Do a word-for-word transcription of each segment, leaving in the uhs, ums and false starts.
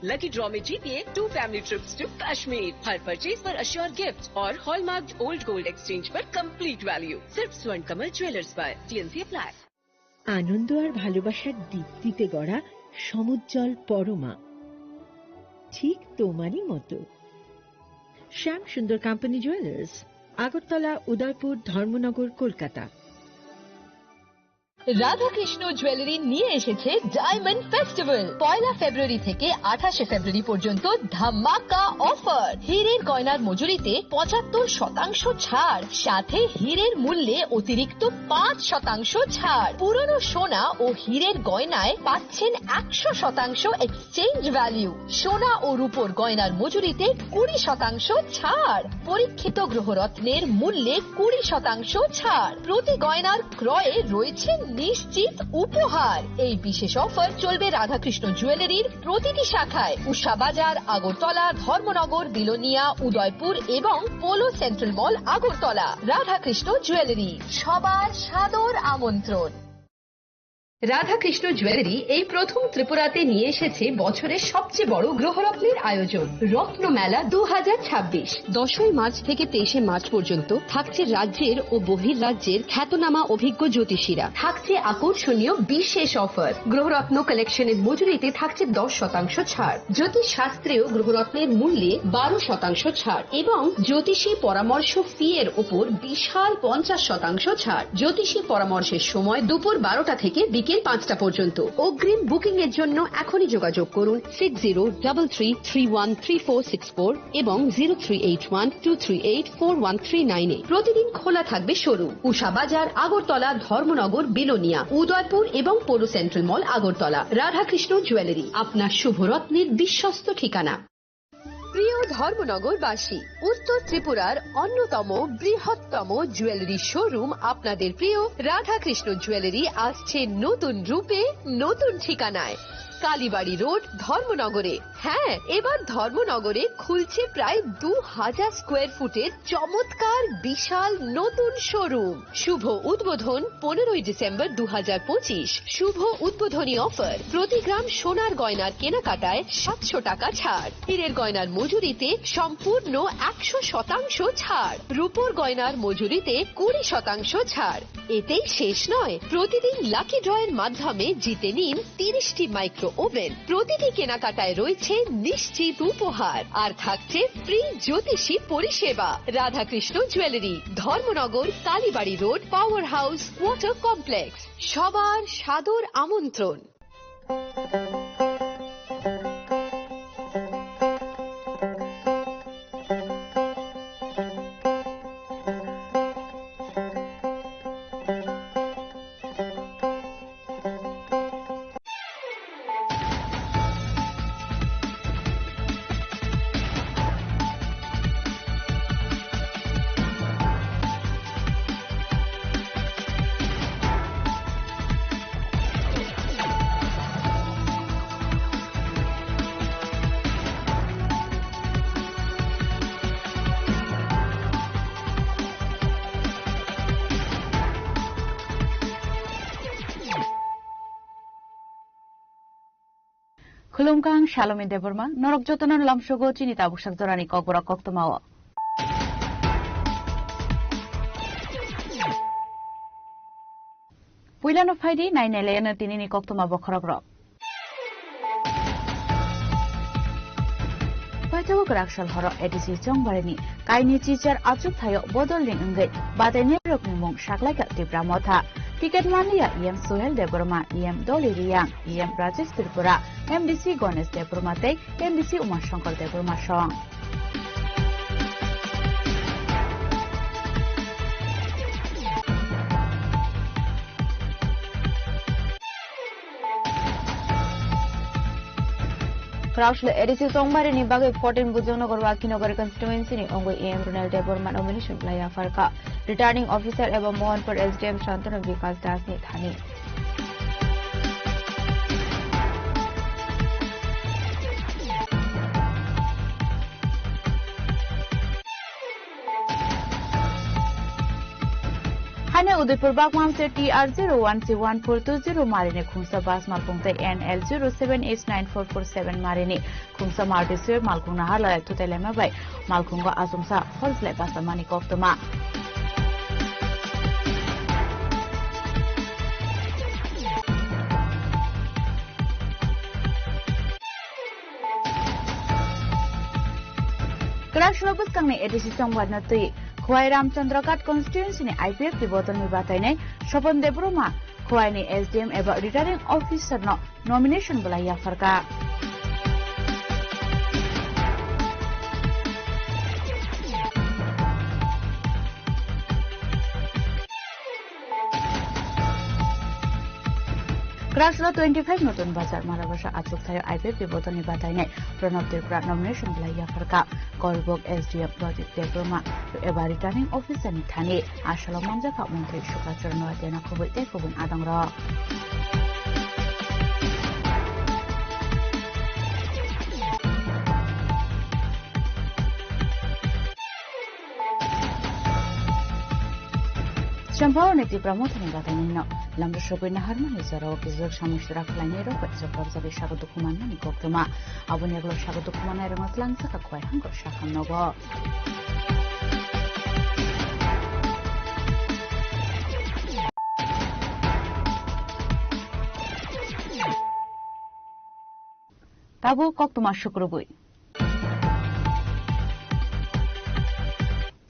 Lucky draw में जीतिए two family trips to Kashmir. हर परचेज पर अश्योर गिफ्ट और हॉलमार्क ओल्ड गोल्ड एक्सचेंज पर कंप्लीट वैल्यू, सिर्फ स्वर्ण कमल ज्वेलर्स पर। TNC apply. আনন্দ আর ভালোবাসার দীপ্তিতে গড়া সমুজ্জ্বল পরমা, ঠিক তোমারই মতো। শ্যাম সুন্দর কোম্পানি জুয়েলার্স, আগরতলা, উদয়পুর, ধর্মনগর, কলকাতা। রাধাকৃষ্ণ জুয়েলারি নিয়ে এসেছে ডায়মন্ড ফেস্টিভ্যাল। পয়লা ফেব্রুয়ারি থেকে আঠাশে ফেব্রুয়ারি পর্যন্ত ধামাকা অফার। হীরের গয়নার মজুরিতে পঁচাত্তর শতাংশ ছাড়, সাথে হীরের মূল্যে অতিরিক্ত পাঁচ শতাংশ ছাড়। পুরনো সোনা ও হীরের গয়নায় পাচ্ছেন একশো শতাংশ এক্সচেঞ্জ ভ্যালু। সোনা ও রূপোর গয়নার মজুরিতে কুড়ি শতাংশ ছাড়। পরীক্ষিত গ্রহরত্নের মূল্যে কুড়ি শতাংশ ছাড়। প্রতি গয়নার ক্রয়ে রয়েছে নিশ্চিত উপহার। এই বিশেষ অফার চলবে রাধাকৃষ্ণ জুয়েলারির প্রতিটি শাখায়, উষা বাজার, আগরতলা, ধর্মনগর, বিলোনিয়া, উদয়পুর এবং পোলো সেন্ট্রাল মল, আগরতলা। রাধাকৃষ্ণ জুয়েলারি, সবার সাদর আমন্ত্রণ। রাধাকৃষ্ণ জুয়েলারি এই প্রথম ত্রিপুরাতে নিয়ে এসেছে বছরের সবচেয়ে বড় গ্রহরত্নের আয়োজন, রত্নমেলা দু হাজার ছাব্বিশ। দশই মার্চ থেকে তেইশে মার্চ পর্যন্ত থাকছে রাজ্যের ও বহির রাজ্যের খ্যাতনামা অভিজ্ঞ জ্যোতিষীরা। থাকছে আকর্ষণীয় বিশেষ অফার। গ্রহরত্ন কালেকশনের মজুরিতে থাকছে দশ শতাংশ ছাড়। জ্যোতিষ শাস্ত্রেও গ্রহরত্নের মূল্যে বারো শতাংশ ছাড় এবং জ্যোতিষী পরামর্শ ফি এর উপর বিশাল পঞ্চাশ শতাংশ ছাড়। জ্যোতিষী পরামর্শের সময় দুপুর বারোটা থেকে বিকেল পাঁচটা পর্যন্ত। অগ্রিম বুকিং এর জন্য এখনই যোগাযোগ করুন six zero double three three one three four six four এবং zero three eight one two three eight four one three nine এ। প্রতিদিন খোলা থাকবে শোরুম। উষা বাজার, আগরতলা, ধর্মনগর, বিলোনিয়া, উদয়পুর এবং পৌর সেন্ট্রাল মল, আগরতলা। রাধাকৃষ্ণ জুয়েলারি, আপনার শুভরত্নের বিশ্বস্ত ঠিকানা। প্রিয় ধর্মনগরবাসী, উত্তর ত্রিপুরার অন্যতম বৃহত্তম জুয়েলারি শোরুম আপনাদের প্রিয় রাধাকৃষ্ণ জুয়েলারি আসছে নতুন রূপে, নতুন ঠিকানায়। কালীবাড়ি রোড, ধর্মনগরে। হ্যাঁ, এবার ধর্মনগরে খুলছে প্রায় দু হাজার স্কোয়ার ফুটের চমৎকার বিশাল নতুন শোরুম। শুভ উদ্বোধন পনেরোই ডিসেম্বর দু হাজার পঁচিশ। শুভ উদ্বোধনী অফার, প্রতি গ্রাম সোনার গয়নার কেনাকাটায় সাতশো টাকা ছাড়। হীরের গয়নার মজুরিতে সম্পূর্ণ একশো শতাংশ ছাড়। রূপোর গয়নার মজুরিতে কুড়ি শতাংশ ছাড়। এতেই শেষ নয়, প্রতিদিন লাকি ড্রয়ের মাধ্যমে জিতে নিন তিরিশটি মাইক্রো ওভেন। প্রতিটি কেনাকাটায় রয়েছে নিশ্চিত উপহার, আর থাকছে ফ্রি জ্যোতিষী পরিষেবা। Radhakrishna jewellery, Dharmanagar, Kalibari road, power house, water complex. সবার সাদর আমন্ত্রণ। Khulumkha, ang Salomi Debbarma, norok jotono lamsogo chini tabuksak jorani kokborok koktwmao. Puilano phaidi, nainai laiano tinini koktwma bokhorokrok. Paithago kwraksal horo A D C Chongbarini kaini chichar achuk thaio bodolni wngwi badainairokni mung saklaikha Tipra Motha. Ticket manliya E M Suhel Debbarma, E M Doli Riyang, E M Rajesh Tripura, M D C Ganesh Debbarma tei M D C Uma Shankar Debbarma song. Kwraksle A D C Chongbarini bagwi fourteen Bujongnagar Wakinagar constituency ni wngwi E M Ronald Debbarma nomination lai yapharkha. Returning officer eba Mohanpur S D M Shantanu Vikas Das ni thani. Udaipur Bagmam se T R zero one C one four two zero marini khungsa bus malkhung tei N L zero seven H nine four four seven marini khungsa Maruti Swift malkhung naharlai thutai lema bai malkhungo achomsa hol slai basa mani koktwma. Kwraksalo bwskangni A D C chongbarno twi Khowai Ramchandra Ghat constituency ni I P F T bodolni batainai Sopon Debbarma Khowai ni S D M eba returning officer no nomination belai yapharkha. Kwraksalo twenty five Notun Bazar Marabasa achukthai I P F T bodolni batainai Pranab Tripura nomination belai yapharkha. Korbok S D M Rajit Debbarma eba returning officer ni thani asalo manjakha mungthai Sukhachar Noatia no khobwi tei kubun adongrok. Champao ni Tipra Mothani batainai no lamda sogwi naharmani jorao kijak samung sra khlainai rok bai chokpar jagwi sago dukhu manmani koktwma. Aboni yagulo sago dukhu manai rokno tlang saka khwai hangko sakham nogo. Tabuk koktwma sukrubwi.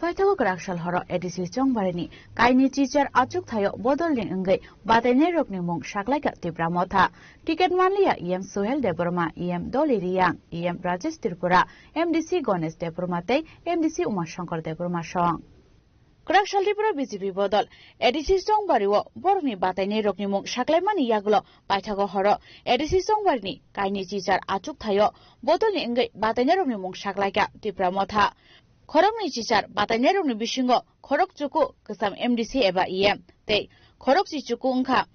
Paithago kwraksal horo A D C chongbarini kaini chichar achukthaio bodolni wngwi batainairokni mung saklaikha Tipra Motha. Ticket manliya E M Suhel Debbarma, E M Doli Riyang, E M Rajesh Tripura, M D C Ganesh Debbarma tei M D C Uma Shankar Debbarma song. Kwraksal Tripura B J P bodol A D C chongbario borokni batainairokni mung saklaimani yagulo paithago horo A D C chongbarini kaini chichar achukthaio bodolni wngwi batainairokni mung saklaikha Tipra Motha. Khoroknwi chichar batainairokni bisingo khorok chuku kwcham M D C eba E M tei khorokchi chuku wngkha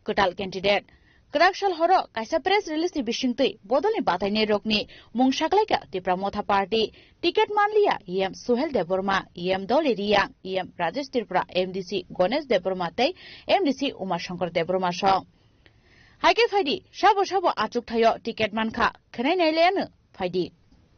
kwtal candidate. Kwraksal horo kaisa press release ni bisingtwi bodolni batainairokni mung saklaikha Tipra Motha Party. Ticket manliya E M Suhel Debbarma, E M Doli Riyang, E M Rajesh Tripura, M D C Ganesh Debbarma tei M D C Uma Shankar Debbarma song. Haikhe phaidi, sabo sabo achukthaio ticket mankha, khwnai nailaiano phaidi.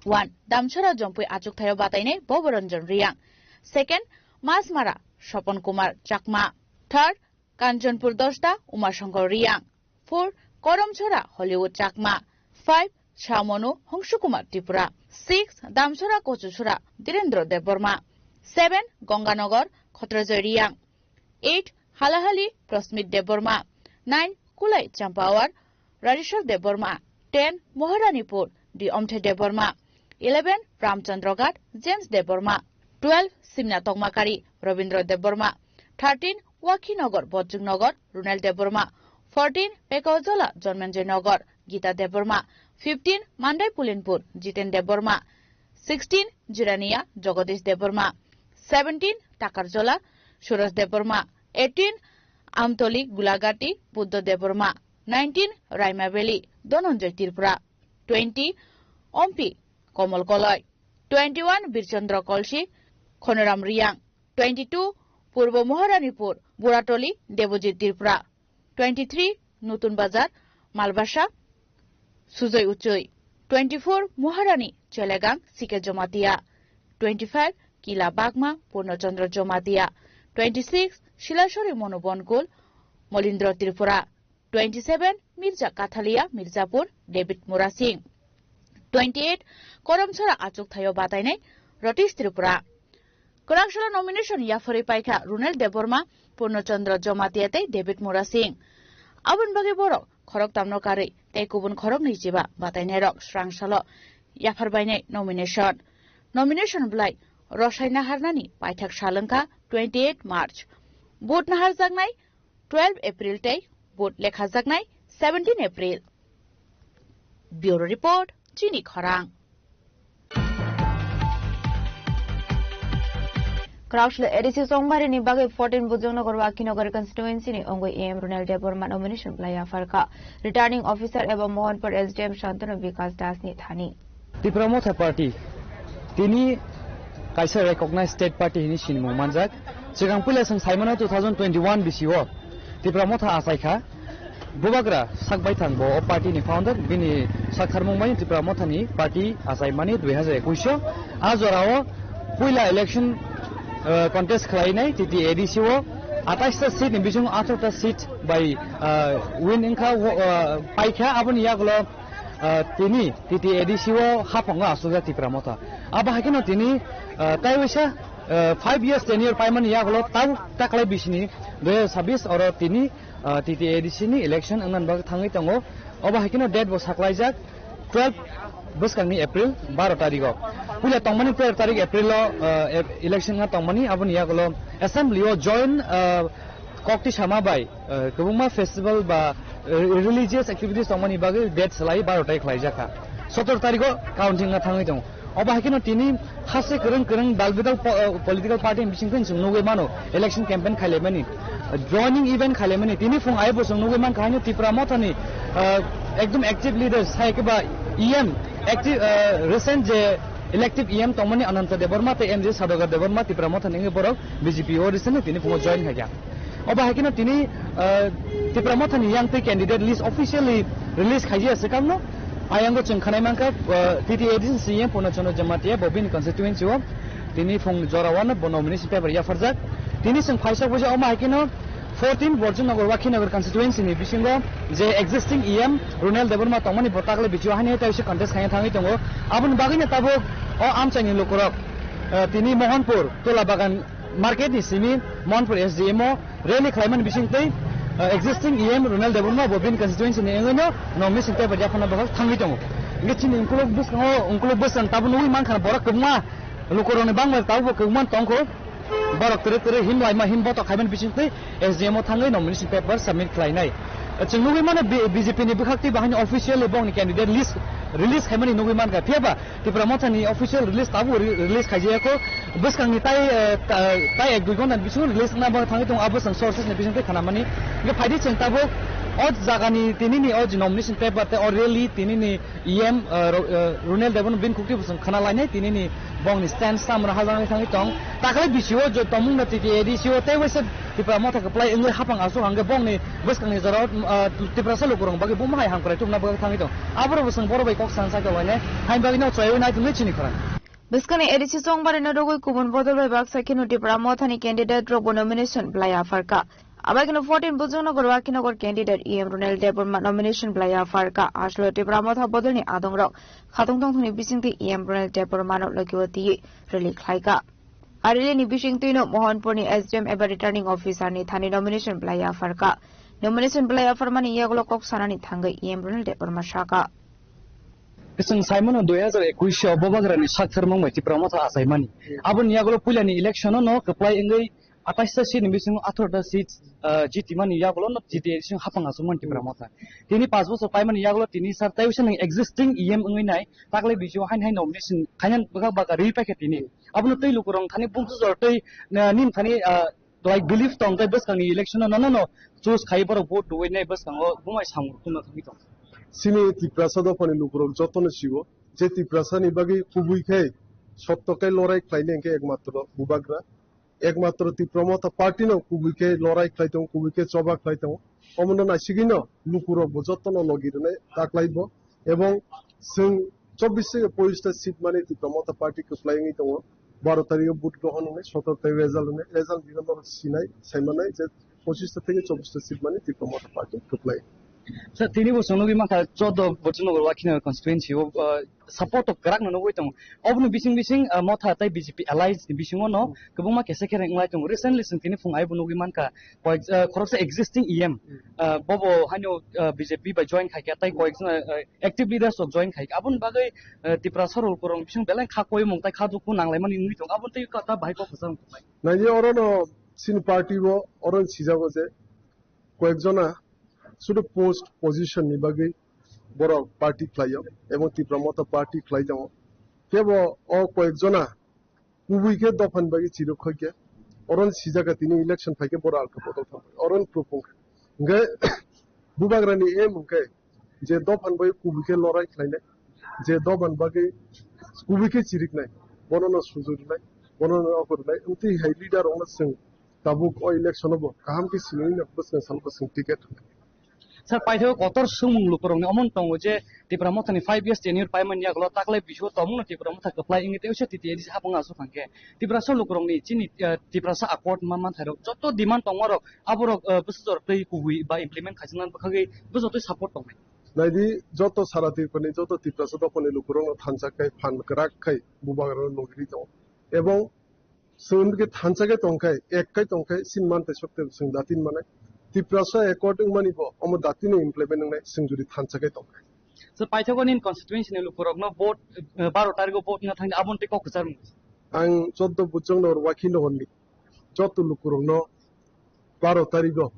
One, Damchara Jompui achukthaio batainai Boboranjan Riyang. Second, Masmara Sopon Kumar Chakma. Third, Kanchanpur Dosta Uma Shankar Riyang. Four, Koromchara Hollywood Chakma. Five, Chamonu Hongsu Kumar Tripura. Six, Damchara Kochusura Dhirendra Debbarma. Seven, Ganganagar Khotrajoi Riyang. Eight, Halahali Prasmit Debbarma. Nine, Kulai Champawar Radheshwar Debbarma. Ten, Maharanipur D Omthe Debbarma. Eleven, Ramchandra Ghat James Debbarma. Twelve, Simna Tokmakari Rabindra Debbarma. Thirteen, Wakhinagar Bojjuknagar Runel Debbarma. Fourteen, Pekaujala Janmenjoy Nagar Gita Debbarma. Fifteen, Mandai Pulinpur Jiten Debbarma. Sixteen, Jirania Jagadish Debbarma. Seventeen, Takarjola Suraj Debbarma. Eighteen, Amtoli Gulagati Buddha Debbarma. Nineteen, Raima Valley Dhananjay Tripura. Twenty, Ompi Komol Koloi. Twenty-one, Birchandra Kolsi Khonoram Riyang. Twenty-two, Purbo Maharanipur Buratoli Debojit Tripura. Twenty-three, Nutun Bazar Malbasa Sujoi Uchoi. Twenty-four, Maharani Chelegang Sike Jomatia. Twenty-five, Kila Bagma Purnachandra Jomatia. Twenty-six, Silashori Monu Bonkul Molindra Tripura. Twenty-seven, Mirza Kathalia Mirzapur David Murasing. Twenty-eight, Koromchara achukthaio batainai Ratish Tripura. Kwraksalo nomination yapharwi paikha Runel Debbarma, Purnachandra Jomatia tei David Murasing. Aboni bagwi borok khoroktamno karwi tei kubun khoroknwi chiba batainairok swrangsalo yapharbainai nomination. Nomination belai rwsai naharnani paithak sal wngkha twenty-eight March. Vote naharjaknai twelve April tei vote lekhajaknai seventeen April. Bureau Report, Chini Khorang. Krausle A D C Chongbarini bagwi fourteen Bujongnagar Wakhinagar constituency ni ongwi E M Runel Debbarma nomination belai yapharkha. Returning officer eba Mohanpur S D M Shantanu Bikash Das ni thani. Tipra Motha Party tini kaisa recognized state party hini sinimung manjak. Swkang puila chwng saimano two thousand twenty-one bisio Tipra Motha achaikha. Bubagra sak baithang bo o party ni founder, bini sak tharmung bai Tipra Motha ni party achaimani dui hazar ekwis o. A jorao puila election, uh, contest khlainai T T A D C o atais ta seat ni bising atharo ta seat bai, uh, win wngkha, uh, paikha. Aboni yagulo, uh, tini T T A D C o haphango asukjak Tipra Motha. Abo hai kheno tini, uh, tai waisa, uh, five years tenure paimani yagulo tau taklai bisini dui hazar sabis oro tini, uh, T T A D C ni election wngna bagwi thangwi tongo. Obo hai kheno date bo saklaijak twelve bwskangni April baro tarigo. Puila tongmani tero tarik April o, uh, e-, election wngna tongmani, aboni yagulo assembly o join, uh, kokti sama bai, uh, kwbangma festival ba, uh, religious activities tongmani bagwi date salai baro tarik khlaijakha. Sotor tarigo counting wngna thangwi tongo. Obo hai kheno tini haste kwrwng kwrwng dal bidal po-, uh, political party ni bisingtwi chwng nugwi mano election campaign khailaimani, uh, joining event khailaimani. Tini phung aibo chwng nugwi mankha haino Tipra Mothani, uh, ekdom active leaders, hai khe ba E M active, uh, recent je elective E M tongmani Ananta Debbarma tei M J Sadogar Debbarma Tipra Mothani wngwi borok B J P o recently tini phungo join khaikha. Obo hai kheno tini, uh, Tipra Mothani yang twi candidate list officially release khaijaya swkangno. Ayango chwng khanai mankha, uh, T T A D C C E M Purna Chandra Jamatia bo bini constituency o tini phung jora wano bo nomination paper yapharjak. Tini chwng phaisa buja omo hai kheno fourteen Borjinagar Wakhinagar constituency ni bisingo je existing E M Ronel Debbarma tongmani bo tagle bichio hani tai se contest khaina thangwi tongo. Aboni bagwino tabuk o amchaini lukurok, uh, tini Mohanpur Tola Bagan market ni simi Mohanpur S D M o rally khlaimani bisingtwi, uh, existing E M Ronel Debbarma bo bini constituency ni wngwino nomination paper yaphana bagwi thangwi tongo. Hingke chini ungkuluk bwskango, ungkuluk bwskang tabuk nugwi mankha borok kwbangma lukurokni bangma tabukbo kwbangma tongkho. Borok tere tere him laima him botok khaimani bisingtwi S D M o thangwi nomination paper submit khlainai. Chwng nugwi mano B-, B J P ni bwkhaktwi bahai ni officially bongni candidate list release khaimani nugwi mankha. Phiyaba Tipra Mothani official release tabuk re-, release khaijaya kho. Bwskangni tai, eh, ta-, tai ek dui ghonta ni bisingo release wngna bagwi thangwi tongo, abo chwng sources ni bisingtwi khanamani. Hingke phaidi chwng tabuk o jagani tinini o je nomination paper tei o rally tinini E M, eh, Ro-, eh, Ronel Debbarma bini khuktwi bo chwng khana lainai, tinini bongni stand samra hajaknai thangwi tong. Takhwlai bisio je tongmungno T T A D C o tei waisa Tipra Motha kwplai wngwi hapang aswk hwnkhe bongni bwskangni jorao, ah, Tiprasa lukurokni bagwi buma hai hamkrai tubuna bagwi thangwi tong. Aborok bo chwng borok bai kok sana sakha wainai, haini bagwino chwaiwi nai tongwi chini khorang. Bwskangni A D C chongbarino rwgwi kubun bodol bai baksa kheno Tipra Mothani candidate rokbo nomination bwlai apharkha. Abaikeno fourteen Bujongnagar Wakhinagar candidate E M Ronel Debbarma nomination bwlai apharkha. Aswk Tipra Motha bodolni adongrok khatungtongthokni bisingtwi E M Ronel Debbarmano logi o twiwi rally khlaikha. A rally ni bisingtwino Mohanpurni S D M eba returning officer ni thani nomination bwlai apharkha. Nomination bwlai apharmani yagulo kok sanani thangwi E M Ronel Debbarma sakha. Chwng saimano dui hazar ekwis o Bubagrani sak tharmung bai Tipra Motha achaimani. Aboni yagulo puilani election o no kwplai wngwi atais ta seat ni bisingo atharo ta seat, ah, jitimani yagulo no T T A D C hapang aswkmani Tipra Motha. Tini panch bochor paimani yagulo tini sar tei wisa nang existing E M wngwi nai, taklai bisio hain hain nomination khaina bwkha baka rwi paikha tini. Abono tei lukurok thani bumsujor tei, ah, nim thani, ah, like belief tong tei bwskangni election o nono no choose khai borok vote rwui nai bwskango bumai samung tungna thangwi tong. Chini Tiprasa dophani lukurok jotono sigo je Tiprasa ni bagwi kubui khe sotto khe lorai khlainai hwnkhe ekmatro Bubagra, ekmatro Tipra Motha party no kubui khe lorai khlai tongo, kubui khe choba khlai tongo. Omono naisigwino lukurok bo jotono logi rwnai taklai bo. Ebong chwng chobbish theke pochista seat mani Tipra Motha party kwplai wngwi tongo. Baro tarikhe vote grohon wngnai, sotor tarikhe result wngnai, result dino norok sinai, saimanai je pochista theke chobbish seat mani Tipra Motha party kwplai. Sir, tini bo chwng nugwi mankha chordo Bojongnagar Wakhinagar constituency o, uh, support of kwrak no nugwi tongo. Oboni bising bising, uh, Motha tei B J P alliance ni bisingo no kwbangma kesa kere wnglai tongo. Recently chwng tini phung aibo nugwi mankha, koyek, uh, khoroksa existing E M, uh, bobo haino, uh, B J P bai join khaikha tei koyek jona, uh, active leaders rok join khai. Aboni bagwi, eh, Tiprasa rok kurung bising belai kha koimung tai kha dukhu nanglaimani wngwi tongo. Aboni tei kata bahai kok kwchang tongnai. Naidi oro no chini party o oro sijago je koyek jona sudu post position ni bagwi borok party khlaio ebong Tipra Motha party khlai tongo. Kebo o koyek jona kubui khe dophani bagwi chirok khoi khe, oro ni sijak kha tini election phai khe borok alka bodol thang phai, oro ni proof wng kha. Hingkhe Bubagrani aim hwnkhe je dophani bagwi kubui khe lorai khlainai, je dophani bagwi kubui khe chiriknai, bono no sujui rwnai, bono no okur rwnai, amtwi hai leader rok no chwng tabuk o election o bo kaham khe simi wngya bwskang salo bwskang ticket. Sir, paithago kotor swngmung lukurokni omo wng tongo je Tipra Mothani five years tenure paimani yagulo taklai bisingo tongmungno Tipra Motha kwplai wngwi tei uaisa T T A D C hapung aswk thangkhe Tiprasa lukurokni chini, eh, Tiprasa accord ma manthairok joto demand tongmarok aborok, eh, bwsajor twi kubui ba implement khaijaknani bwkhagwi bwsajor twi support tongnai. Naidi, joto sara Tripurani joto Tiprasa dophani lukurokno thansa khai phan kwrak khai bubagrano nugwi tongo. Ebong Chwng hwn khe thansa khe tong khe, ek khe tong khe, sin man tei sok tei chwng datin manai. Tiprasa accord wngmani bo omo datin no implement wngnai, chwng jodi thansa khe tong khe. So, paithago nini constituency ni lukurokno vote, eh, baro tarigo vote wngna thangdi, aboni tei kok kwchar mung. Ang choddo bujong no rwakhi no hwnli. Joto lukurokno baro tarigo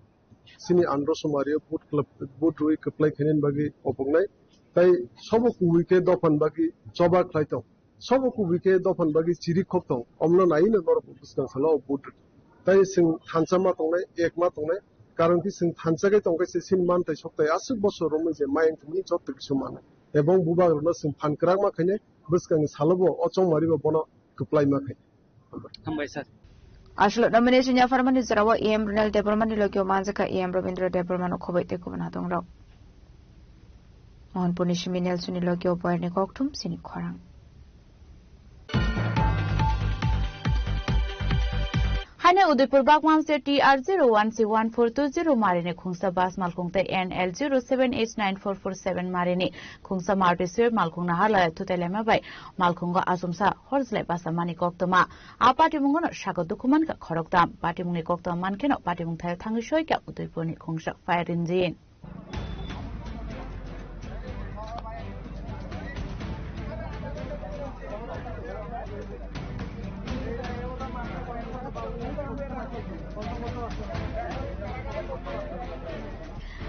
chini andro somari o vote kwlap-, vote rwi kwplai khainani bagwi opongnai. Tai sobo kubui khe dophani bagwi choba khlai tong. Sobo kubui khe dophani bagwi chiri khok tong, omno naiwi no norok bwskang salo o vote rwdi. Tai chwng thansa ma tongnai, ek ma tongnai, karon khe chwng thansa khe tong khe se chini man tai sok tai aswk bosor romwi je mayung thumwi joto kisa manai. Ebong bubagrokno chwng phan kwrak ma khainai, bwskangni salo bo o chongmari bo bono kwplai ma khainai. Hambai sir. Aswk nomination yapharmani jorao A M Runal Debbarmani logio manjakha A M Rabindra Debbarmano khoboi tei kubun hadongrok. Mohanpurni simi Nelsonni logio boyarni kokthum sini khorang. Haino Udaipur Bagmamse T R zero one C one four two zero marini khungsa bus malkhung tei N L zero seven H nine four four seven marini khungsa Maruti Swift malkhung naharlai thutai laima bai malkhungo achomsa horjlai basa mani koktwma. A patimungono saka dukhu mankha khoroktham. Patimungni koktwma mankheno patimung thaio thangwi soikha Udaipurni khungsa fire engine.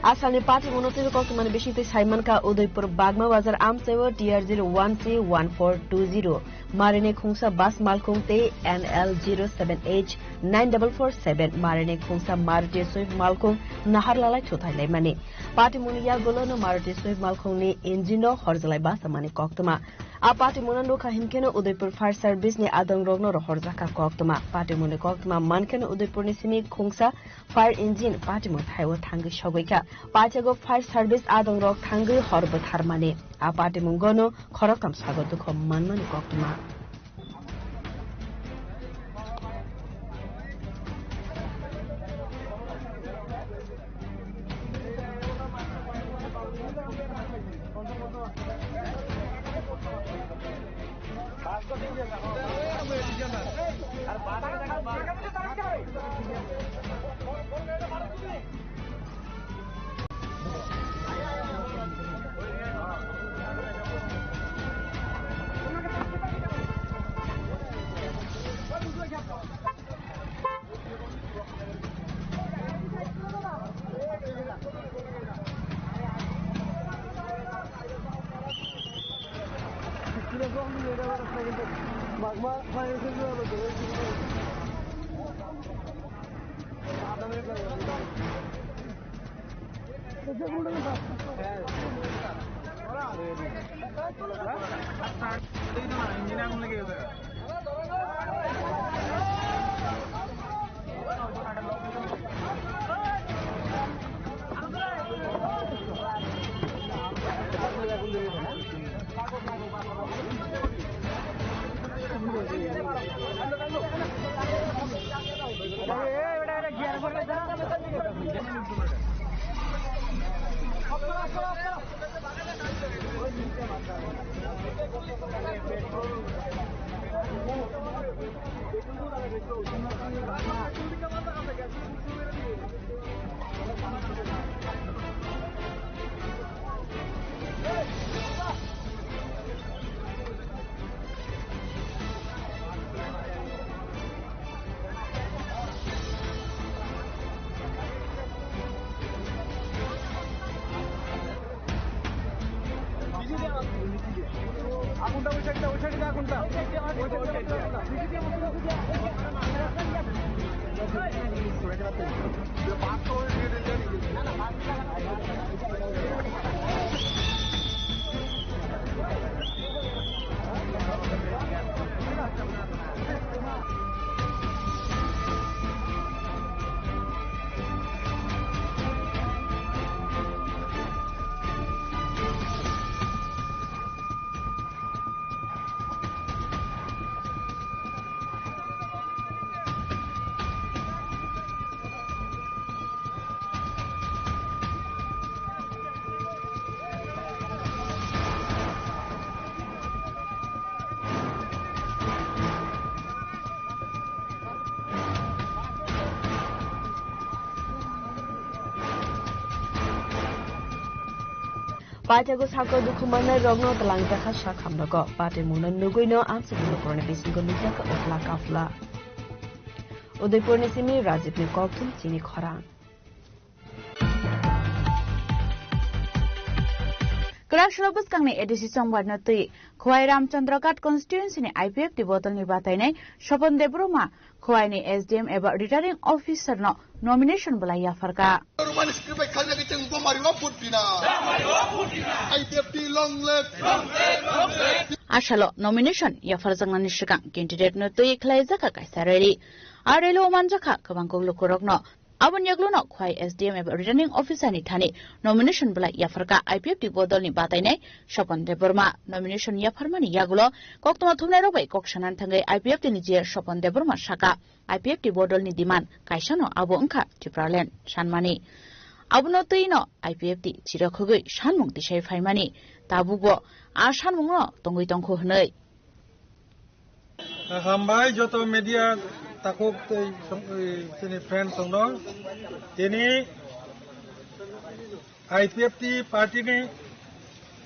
Asalni patimungno twiwi koktwmani bisingtwi sai mankha Udaipur Bagma Bazar amchaio T R zero one C one four two zero. Marini khungsa bus malkhung tei N L zero seven H nine double four seven marini khungsa Maruti Swift malkhung naharlalai thutai laimani. Patimungni yagulono Maruti Swift malkhungni engine-o horjalai basa mani koktwma. A patimungno nukha hinkheno Udaipur Fire Service-ni adongrokno rohorjakha koktwma. Patimungni koktwma mankheno Udaipurni simi khungsa fire engine patimung thaio thangwi sogwi kha. Paithago fire service adongrok thangwi hor bwtharmani. A patimungono khoroktham sago dukhu manmani koktwma. Paithago sakno dukhu mannairokno twlangjakha sak hamjakgo. Patimungno nugwino amchaini lukurokni bisingo nukjakha uphla kaphla. Udaipurni simi Rajibni kokthum chini khorang. Kwrak salo bwskangni A D C chongbarno twi Khowai Ramchandra Ghat constituency ni I P F T bodolni batainai Sopon Debbarma Khowai ni S D M eba returning officer no nomination bwlai yapharkha. Roman script bai khalna ke chwng bomari wa put pina. I P F T long live. Asalo nomination yapharjaknani swkang candidate no twi khlaijakha kaisa rally. A rally o manjakha kwbang kok lukurokno. Aboni yagulono Khowai S D M eba returning officer ni thani nomination bwlai yapharkha I P F T bodolni batainai Sopon Debbarma. Nomination yapharmani yagulo koktwma thumnairok bai kok sanani thangwi I P F T ni G A Sopon Debbarma sakha, I P F T bodolni demand kaisano abo wngkha Tipraland sanmani. Abono twino I P F T chirakhogwi sanmung tisai phaimani, tabukbo a sanmungno tongwi tongkho hwnwi. Hambai joto media takhuk tei song-, eh, chini friend tongno. Tini I P F T party ni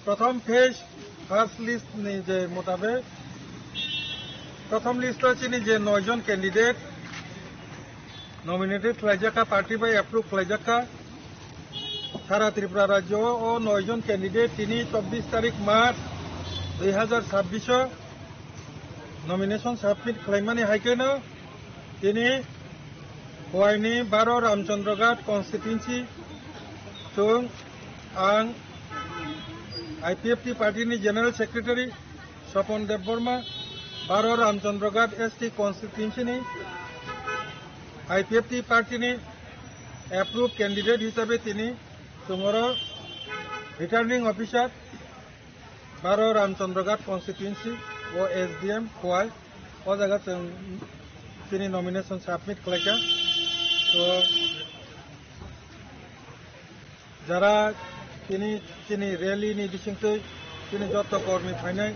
prothom phase first list ni je motabek, prothom list o chini je noi jon candidate nominated khlaijakha, party bai approve khlaijakha. Sara Tripura rajyo o noi jon candidate tini chobbish tarik March dui hazar chabbish o nomination submit khlaimani hai kheno tini Khowaini baro Ramchandra Ghat constituency chwng ang I P F T party ni General Secretary Sopon Debbarma, baro Ramchandra Ghat S T constituency ni I P F T party ni approved candidate hisabe tini chwng oro returning officer baro Ramchandra Ghat constituency o S D M Khowai o jaga chwng chini nomination submit khlaikha. To jara tini chini rally ni bisingtwi chini joto kormi phainai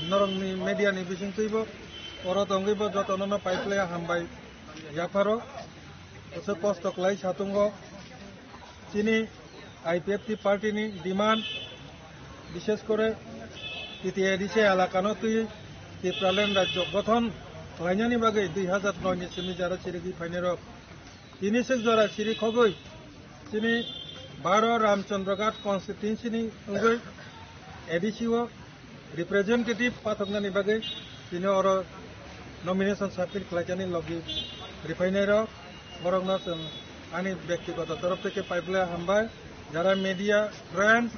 norokni media ni bisingtwibo oro tongwibo jotono no paiplaya hambai yapharo. Aswk kosto khlai satungo. Chini I P F T party ni demand, bishesh kore T T A D C elakano twi Tipraland rajyo gothon khlainani bagwi dui hazar noi ni simi jara chirigwi phainairok tini swk jora chirikhogwi chini baro Ramchandra Ghat constituency ni wngwi A D C o representative pathoknani bagwi tini oro nomination submit khlaikani logi riphainairok, borokno chwng ani bektigoto torof theke paiplaya hambai. Jara media friends,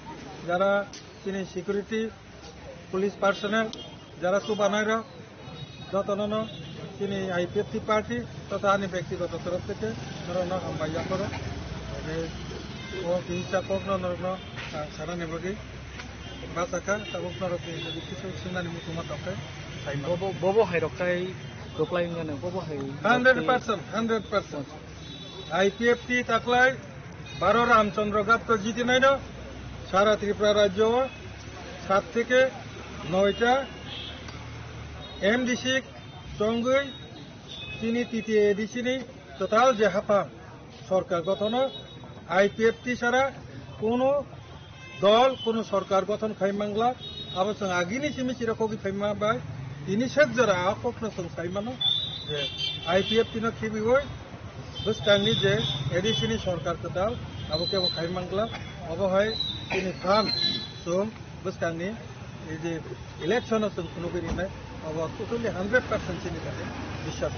jara chini security, police personnel, jara chubanairok, jotonono chini I P F T party totha ani bektigoto torof theke norokno hambai yapharo. Tei o kisa kokno norokno ang sanani bagwi bachakha, tabuk norokni jodi kisu swngnani muchungma tongkhe saimano. Bobo, bobo hai rok kai reply wngya nang, bobo hai. Hundred percent, hundred percent. I P F T taklai baro Ramchandra Ghat to jiti naino, sara Tripura rajyo o sat theke noita M D C chongwi chini T T A D C ni total je haphang sorkar gothono I P F T sara kuno dol kuno sorkar gothon khai mangla, abo chwng agini simi chirokogwi phaima bai tini sek jora a kokno chwng sai mano je I P F T no khibiwi bwskangni je A D C ni sorkar kwtal abo kebo khai mangla, obo hai chini phan chwng bwskangni ei je election o chwng phunugwi rinai, obo totally hundred percent chini bagwi biswas.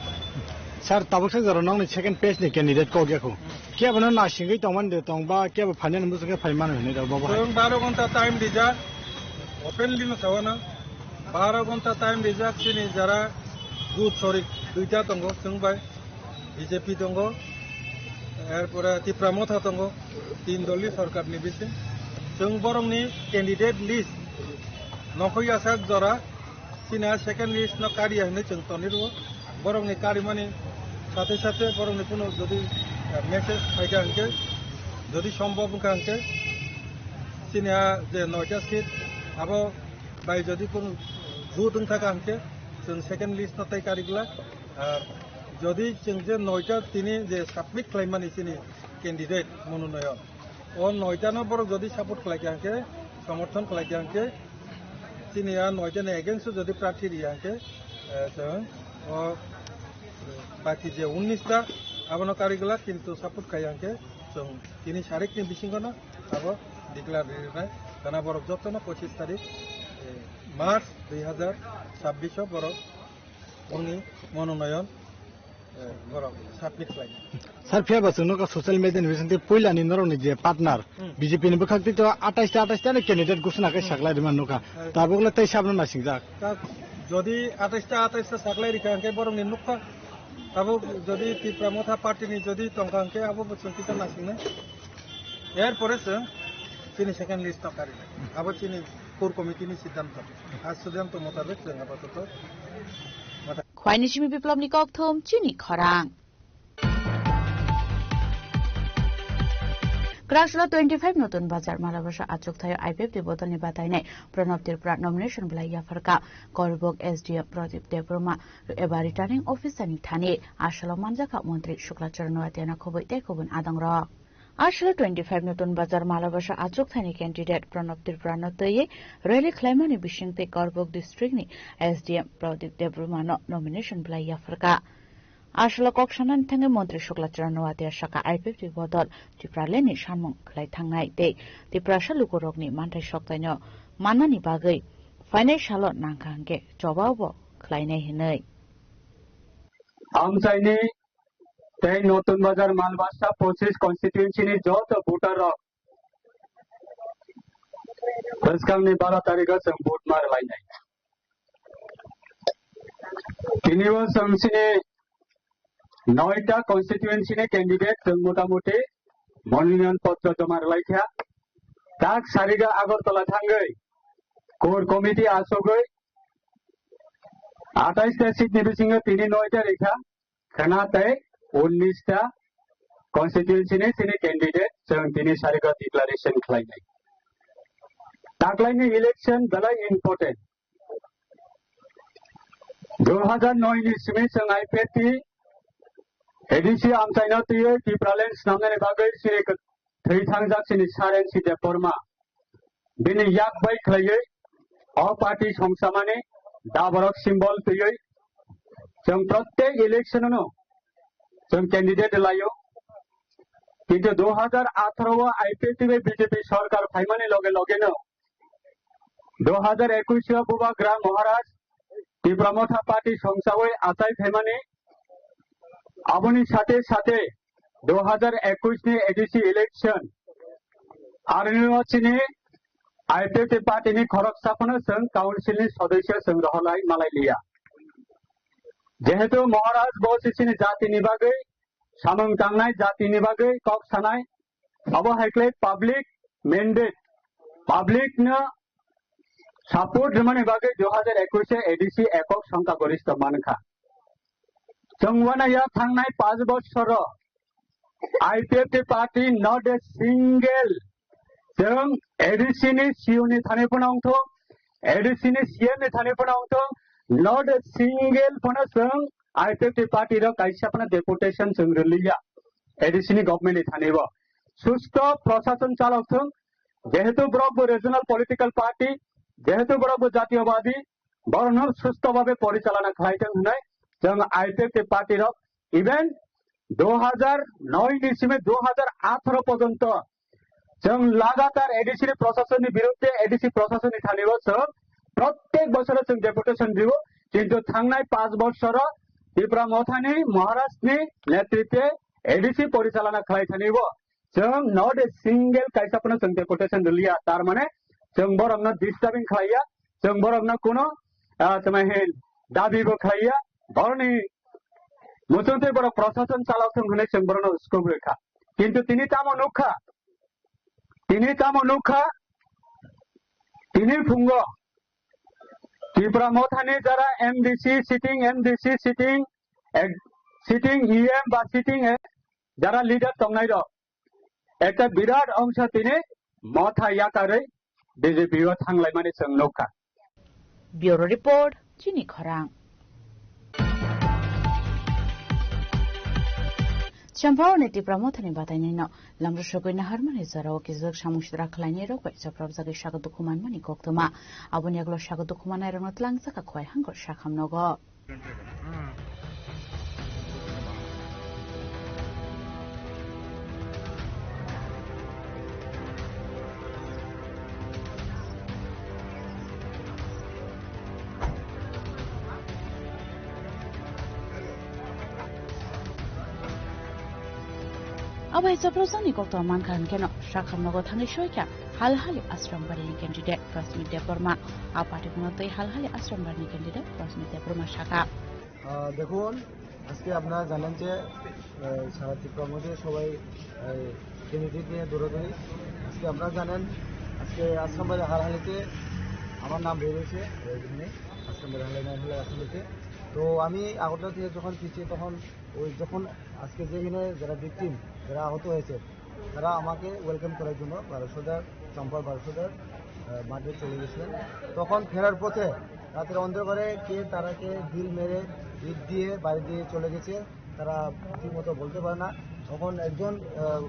Sir, tabuk sek jora nokni second phase ni candidate kok yakho. Kebo no nasingwi tongmani de tong ba kebo phainani bwswk khe phai mano hinwi rok bobo hai. Chwng baro ghonta time rijak, openly no sao na. Baro ghonta time rijak chini jara good sorry duita tongo chwng bai B J P tongo, erpore Tipra Motha tongo, tin dolni sorkar ni bising. Chwng borokni candidate list nokhoi yasak jora chini a second list no kariya hinwi chwng toni rwo. Borokni karimani sathe sathe borokni phunu jodi, eh, message phaikha hinkhe, jodi sombhob wngkha hinkhe, chini a je noita seat abo bai jodi kunu jut wngthaka hinkhe chwng second list no tai kari glak. Ar jodi chwng je noita tini je submit khlaimani chini candidate mononoyon, o noita no borok jodi support khlaikha hinkhe Somorthon khlai kha hwnkhe chini a noita ni against o jodi prarthi riya hwnkhe, eh, chwng o baki je unnis ta abono karwi glak, kintu support khai hwnkhe chwng tini sarikni bisingo no abo declare rinai. Kana borok jotono pochis tarik, eh, March dui hazar chabbish o borok boni mononoyon, eh, borok submit khlainai. Sir, phiya ba chwng nukha social media ni bisingtwi puila ni norok ni je partner, Hmm. B J P ni bwkhak twi to atais ta atais ta ni candidate gusuna khe Hmm. saklai rima nukha. Hmm. Tabuk le tei sabno nasingjak. Ta jodi atais ta atais ta saklai rikha hwnkhe borok ni nukha. Tabuk jodi Tipra Motha party ni jodi tongkha hwnkhe abo bo chwng kisa nasingnai. Er pore chwng chini second list tongkha rinai. Abo chini core committee ni siddhanto. A siddhanto motabek chwng apatoto. Khwaini simi Biplobni kokthum chini khorang. Kwraksalo twenty five Notun Bazar Malabasa achukthai I P F T bodolni batainai Pranab Tripura nomination belai yapharkha. Korbok S D M Pradip Debbarma eba returning officer ni thani asalo manjakha montri Shukla Charan Noatia no khoboi tei kubun adongrok. Asalo twenty five Notun Bazar Malabasa achukthani candidate Pranab Tripura no twiwi rally khlaimani bisingtwi Korbok district ni S D M Pradip Debbarma no nomination belai yapharkha. Asalo kok sanani thangwi montri Shukla Charan Noatia saka I P F T bodol Tipraland ni samung khlai thangnai tei Tiprasa lukurokni manthai soktaino mannani bagwi phainai salo nangkha hwnkhe chobao bo khlainai hinwi. Amchaini tei Notun Bazar Malbasa pochis constituency ni joto voter rok bwskangni baro tarikh o chwng vote ma rwlainai. Tini o chwng chini noita constituency ni candidate chwng motamuti mononoyan potro joma rwlaikha. Tak sariga Agartala thangwi core committee asogwi atais ta seat ni bisingo tini noita rikha. Khana tei unnis ta constituency ni chini candidate chwng tini sarigo declaration khlainai. Taklaini election belai important. Dui hazar noi ni simi chwng I P F T A D C amchaino twiwi Tipraland snamnani bagwi chini thwi thangjak chini Saren Site Porma. Bini yak bai khlaiwi o party songsamani daborok symbol twiwi chwng protek election-o no chwng candidate laio. Kintu dui hazar atharo o I P F T bai B J P sorkar phaimani loge loge no dui hazar ekush o Bubagra Maharaj Tipra Motha party songsawi achai phaimani, aboni sathe sathe dui hazar ekush ni A D C election, aroni o chini I P F T party ni khoroksa phano chwng council ni sodosyo chwng rohorlai malai liya. Jehetu Maharaj bo se chini jati ni bagwi samung tangnai, jati ni bagwi kok sanai, abo hai khlai public mandate, public no support rwmani bagwi dui hazar ekush o A D C ekok songkha gorista mankha. Chwng uanaya thangnai panch bosor o I P F T party not a single, chwng A D C ni C E O ni thani phano wngthok, A D C ni C M ni thani phano wngthok, not a single phano chwng I P F T party rok kaisa phano deputation chwng rwliya A D C ni government ni thani bo. Susto prosason chalok thung, jehetu borok bo regional political party, jehetu borok bo jatiyobadi, borokno susto bhabe porichalana khlai thung hwnwi chwng I P F T party rok even dui hazar noi ni simi dui hazar atharo porjonto chwng lagatar A D C ni proshasonni birudde, A D C proshasonni thani o chwng prottek bosoro chwng deputation rio, kintu thangnai panch bosoro Tipra Mothani Maharajni netritwe A D C porichalana khlai thani o chwng not a single kaisa phano chwng deputation rwliya, tar mane chwng borokno disturbing khlaiya, chwng borokno kuno, ah, tamo hin dabi bo khlaiya, borokni muchungtwi borok proshashan chalok thung hwnwi chwng borokno scope rwkha. Kintu tini tamo nukha, tini tamo nukha, tini phungo Tipra Mothani jara M D C sitting, M D C sitting, ek-, sitting E M ba sitting, eh, jara leader tongnai rok, ekta birat ongsa tini Motha yakarwi B J P o thanglaimani chwng nukha. Bureau Report, Chini Khorang. Champao ni Tipra Mothani batainai no Lamrosogwi naharmani jorao kijwk samung sitra khlainairok bai chopropjagwi sago dukhu manmani koktwma. Aboni yagulo sago dukhu mannairokno tlangjak kha Khowai Hangkhor Sakham nogo. Abo hai chopropjakni koktwma mankha hwnkhe no Sakham nogo thangwi soikha Halhali Ashram Barini candidate Prasmit Debbarma. A party phano tei Halhali Ashram Barini candidate Prasmit Debbarma sakha. আহ, দেখুন, আজকে আপনারা জানেন যে, আহ, সারা ত্রিপুরার মধ্যে সবাই, আহ, ক্যান্ডিডেট নিয়ে দৌড়াদৌড়ি। আজকে আপনারা জানেন, আজকে আশ্রমবাড়ি হালহালিতে আমার নাম বেরিয়েছে, ওই জন্যে আশ্রমবাড়ি হালহালি নাম হলো আশ্রমবাড়িতে। তো আমি আগরতলা থেকে যখন ফিরছি, তখন ওই যখন আজকে যেখানে যারা ভিকটিম, যারা আহত হয়েছে, তারা আমাকে ওয়েলকাম করার জন্য বারোশোদার, চম্পার বারোশোদার, আহ, মাঠে চলে গেছিলেন। তখন ফেরার পথে রাতের অন্ধকারে কে তারাকে ড্রিল মেরে, ইট দিয়ে বাড়ি দিয়ে চলে গেছে। তারা ঠিকমতো বলতে পারে না। তখন একজন, আহ,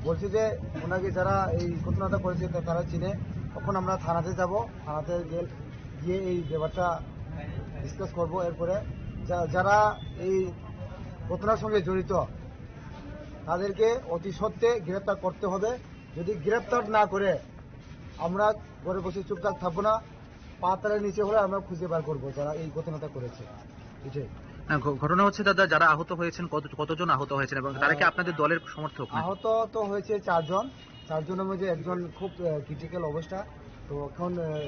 বলছে যে ওনাকে যারা এই ঘটনাটা করেছে তা-, তারা চিনে। তখন আমরা থানাতে যাব, থানাতে গে-, গিয়ে এই ব্যাপারটা ডিসকাস করব। এরপরে যা-, যারা এই ঘটনার সঙ্গে জড়িত তাদেরকে অতি সত্ত্বে গ্রেপ্তার করতে হবে। যদি গ্রেপ্তার না করে আমরা ঘরে বসে চুপচাপ থাকবো না, পাতালের নিচে হলে আমরা খুঁজে বার করবো যারা এই ঘটনাটা করেছে। এটাই। না, ঘ-, ঘটনা হচ্ছে দাদা, যারা আহত হয়েছেন, কত, কতজন আহত হয়েছেন এবং তারা কি আহ, আপনাদের দলের সমর্থক নাকি? আহত তো হয়েছে চারজন, চারজনের মধ্যে একজন খুব, আহ, ক্রিটিক্যাল অবস্থা। তো এখন, আহ,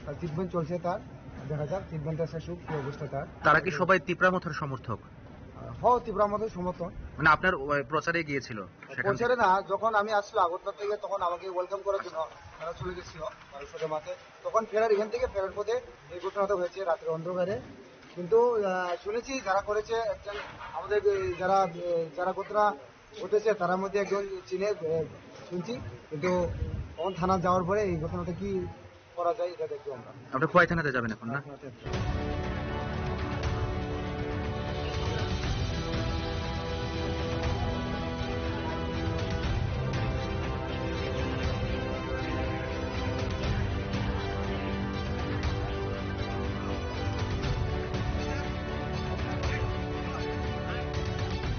তার ট্রিটমেন্ট চলছে তার, দেখা যাক ট্রিটমেন্টটা শেষ হোক, কী অবস্থা তার। তারা কি সবাই তিপ্রা মথর সমর্থক? আহ, হ, তিপ্রা মথর সমর্থক। মানে আপনার, আহ, প্রচারে গিয়েছিল সেখান থেকে? প্রচারে না, যখন আমি আসছি আগরতলা থেকে তখন আমাকে ওয়েলকাম করার জন্য তারা চলে গেছিল বারোশোদার মাঠে। তখন ফেরার, এখান থেকে ফেরার পথে এই ঘটনাটা হয়েছে রাতের অন্ধকারে। কিন্তু, আহ, শুনেছি যারা করেছে একজন আমাদের, এ, যারা, এ, যারা ঘটনা ঘটেছে তার মধ্যে একজন চিনে, এ, শুনছি। কিন্তু তখন থানা যাওয়ার পরে এই ঘটনাটা কি করা যায় এটা দেখবো আমরা। আপনি খোয়াই থানাতে যাবেন এখন, না? থানাতে যাবো।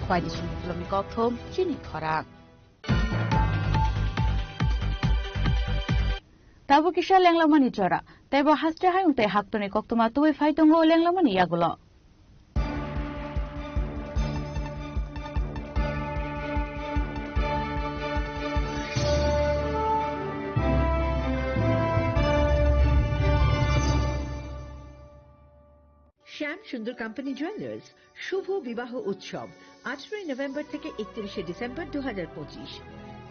Khwai ni simi kolomni kokthom chini khorang. Tabuk kisa lenglamani jora, teibo haste hayung tei haktorni koktwma tubui phai tongo lenglamani yagulo. শ্যাম সুন্দর কোম্পানি জুয়েলার্স শুভ বিবাহ উৎসব আঠারোই নভেম্বর থেকে একত্রিশে ডিসেম্বর দু হাজার পঁচিশ।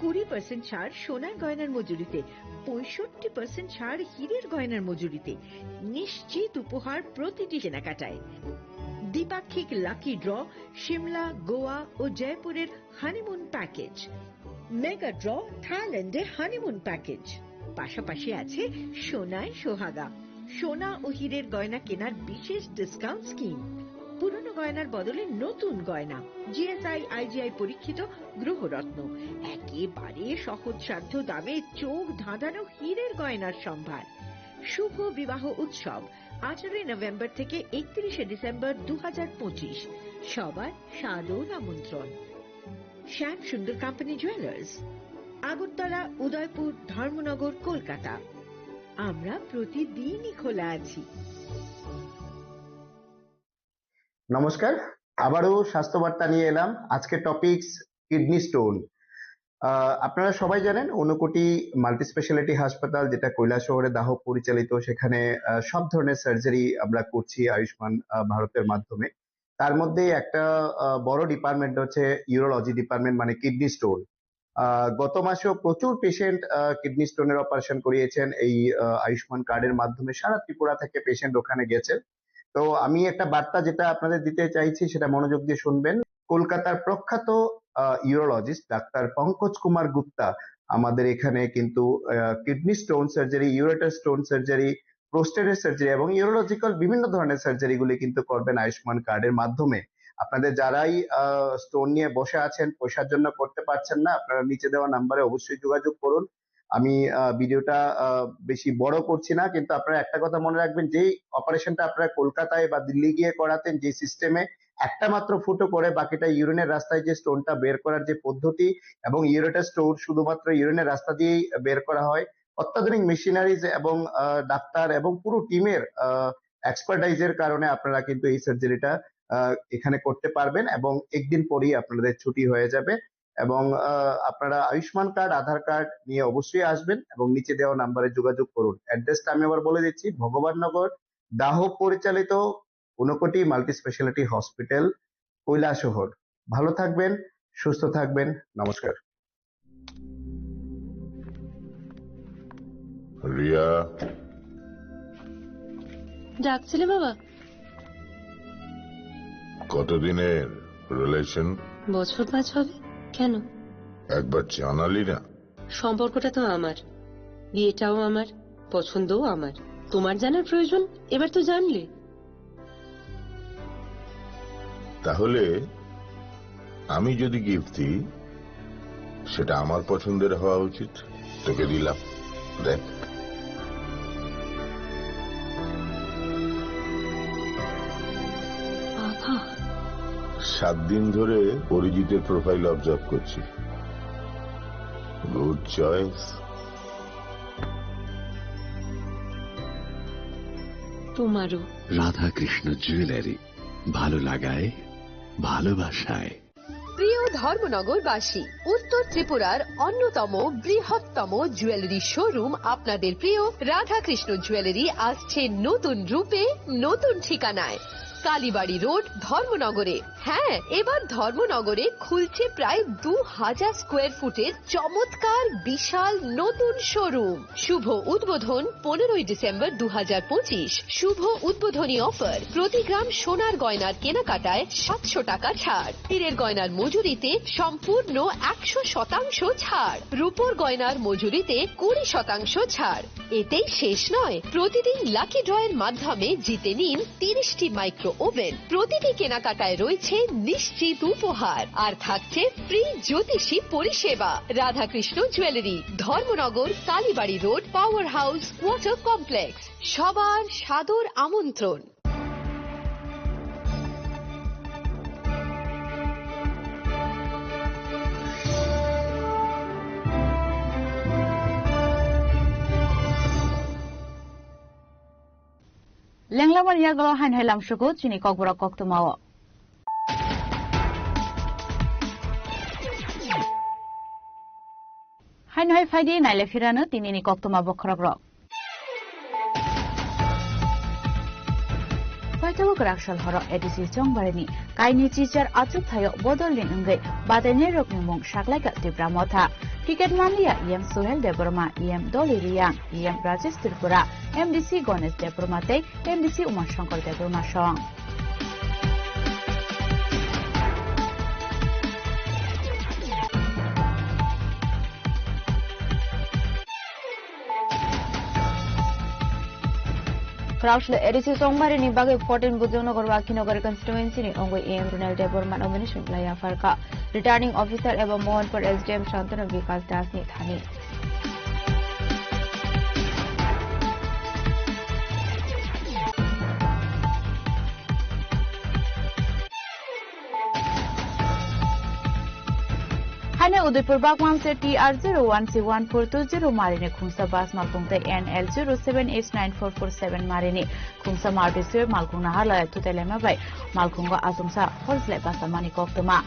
কুড়ি পার্সেন্ট ছাড় সোনার গয়নার মজুরিতে, পঁয়ষট্টি পার্সেন্ট ছাড় হীরের গয়নার মজুরিতে, নিশ্চিত উপহার প্রতিটি কেনাকাটায়। দ্বিপাক্ষিক লাকি ড্র, সিমলা, গোয়া ও জয়পুরের হানিমুন প্যাকেজ, মেগা ড্র, থাইল্যান্ডে হানিমুন প্যাকেজ। পাশাপাশি আছে সোনায় সোহাগা, সোনা ও হীরের গয়না কেনার বিশেষ ডিসকাউন্ট স্কিম। পুরনো গয়নার বদলে নতুন গয়না, জিএসআই আইজিআই পরীক্ষিত গ্রহরত্ন, একেবারে সহজসাধ্য দামে চোখ ধাঁধানো হীরের গয়নার সম্ভার। শুভ বিবাহ উৎসব আঠারোই নভেম্বর থেকে একত্রিশে ডিসেম্বর দু হাজার পঁচিশ। সবার সাদর আমন্ত্রণ। শ্যাম সুন্দর কোম্পানি জুয়েলার্স, আগরতলা, উদয়পুর, ধর্মনগর, কলকাতা। আমরা প্রতিদিনই খোলা আছি। নমস্কার, আবারও স্বাস্থ্য বার্তা নিয়ে এলাম। আজকে টপিকস কিডনি স্টোন। আহ, আপনারা সবাই জানেন, ঊনকোটি মাল্টি স্পেশালিটি হাসপাতাল, যেটা কৈলাসহরে দাহক পরিচালিত, সেখানে, আহ, সব ধরনের সার্জারি আমরা করছি আয়ুষ্মান, আহ, ভারতের মাধ্যমে। তার মধ্যে একটা, আহ, বড় ডিপার্টমেন্ট হচ্ছে ইউরোলজি ডিপার্টমেন্ট, মানে কিডনি স্টোন। আহ, গত মাসেও প্রচুর পেশেন্ট, আহ, কিডনি স্টোনের অপারেশন করিয়েছেন এই, আহ, আয়ুষ্মান কার্ডের মাধ্যমে। সারা ত্রিপুরা থেকে পেশেন্ট ওখানে গেছেন। তো আমি একটা বার্তা যেটা আপনাদের দিতে চাইছি, সেটা মনোযোগ দিয়ে শুনবেন। কলকাতার প্রখ্যাত, আহ, ইউরোলজিস্ট ডাক্তার পঙ্কজ কুমার গুপ্তা আমাদের এখানে কিন্তু, আহ, kidney stone surgery, ureter stone surgery, প্রোস্টেটের সার্জারি এবং ইউরোলজিক্যাল বিভিন্ন ধরনের সার্জারিগুলি কিন্তু করবেন আয়ুষ্মান কার্ডের মাধ্যমে। আপনাদের যারাই স্টোন নিয়ে বসে আছেন, পয়সার জন্য করতে পারছেন না, আপনারা নিচে দেওয়া নাম্বারে অবশ্যই যোগাযোগ করুন। আমি ভিডিওটা বেশি বড় করছি না, কিন্তু আপনারা একটা কথা মনে রাখবেন, যেই অপারেশনটা আপনারা কলকাতায় বা দিল্লি গিয়ে করাতেন, যে সিস্টেমে একটা মাত্র ফুটো করে বাকিটা ইউরিনের রাস্তায় যে স্টোনটা বের করার যে পদ্ধতি এবং ইউরেটার স্টোন শুধুমাত্র ইউরিনের রাস্তা দিয়েই বের করা হয়, অত্যাধুনিক মেশিনারিজ এবং আহ, ডাক্তার এবং পুরো টিমের এক্সপার্টাইজের কারণে আপনারা কিন্তু এই সার্জারিটা এখানে করতে পারবেন এবং একদিন পরেই আপনাদের ছুটি হয়ে যাবে। এবং আহ, আপনারা আয়ুষ্মান কার্ড, আধার কার্ড নিয়ে অবশ্যই আসবেন এবং নিচে দেওয়া নাম্বারে যোগাযোগ করুন। অ্যাড্রেসটা আমি আবার বলে দিচ্ছি, ভগবাননগর, দাহ পরিচালিত Unakoti multi speciality hospital, Kailashahar. ভালো থাকবেন, সুস্থ থাকবেন। নমস্কার। রিয়া। ডাকছিলে বাবা? কতদিনের রিলেশন? বছর পাঁচ হবে। কেন? একবার জানালি না। সম্পর্কটা তো আমার, বিয়েটাও আমার, পছন্দও আমার। তোমার জানার প্রয়োজন, এবার তো জানলে। তাহলে আমি যদি গিফট দিই, সেটা আমার পছন্দের হওয়া উচিত। তোকে দিলাম, দেখ। বাবা। সাত দিন ধরে অরিজিতের প্রোফাইল অবজার্ভ করছি। Good choice. তোমারও। রাধাকৃষ্ণ জুয়েলারি, ভালো লাগায়, ভালোবাসায়। প্রিয় ধর্মনগরবাসী, উত্তর ত্রিপুরার অন্যতম বৃহত্তম জুয়েলারি শোরুম আপনাদের প্রিয় রাধাকৃষ্ণ জুয়েলারি আসছে নতুন রূপে, নতুন ঠিকানায়, কালীবাড়ি রোড, ধর্মনগরে। হ্যাঁ, এবার ধর্মনগরে খুলছে প্রায় দু হাজার স্কোয়ার ফুটের চমৎকার বিশাল নতুন শোরুম। শুভ উদ্বোধন পনেরোই ডিসেম্বর দু হাজার পঁচিশ। শুভ উদ্বোধনী অফার, প্রতি গ্রাম সোনার গয়নার কেনাকাটায় সাতশো টাকা ছাড়, হীরের গয়নার মজুরিতে সম্পূর্ণ একশো শতাংশ ছাড়, রূপোর গয়নার মজুরিতে কুড়ি শতাংশ ছাড়। এতেই শেষ নয়, প্রতিদিন লাকি ড্রয়ের মাধ্যমে জিতে নিন তিরিশটি মাইক্রো ওভেন। প্রতিটি কেনাকাটায় রয়েছে নিশ্চিত উপহার, আর থাকছে ফ্রি জ্যোতিষী পরিষেবা। Radhakrishna jewellery, Dharmanagar, Kalibari road, power house, water complex. সবার সাদর আমন্ত্রণ। Lenglamani yagulo haino hai lamsugo chini kokborok koktwmao. Haino hai phaidi naile phirano tinini koktwma bokhorokrok. Paithago kwraksal horo A D C Chongbarini kaini chichar achuk thaio bodolni wngwi badainairokni mung saklaikha Tipra Motha. Ticket manliya E M Suhel Debbarma, E M Doli Riyang, E M Rajesh Tripura, M D C Ganesh Debbarma tei M D C Uma Shankar Debbarma song. Kwraksal A D C Chongbarini bagwi fourteen Bujongnagar Wakhinagar constituency ni wngwi E M Ronald Debbarma nomination lai yapharkha. Returning officer eba Mohanpur S D M Shantanu Bikash Das ni thani. Haino Udaipur Bagwanse T R zero one C one four two zero marini khungsa bus malkhung tei N L zero seven H nine four four seven marini khungsa Maruti Swift malkhung naharlaya tutai laima bai malkhungo achomsa hor slai basamani koktwma.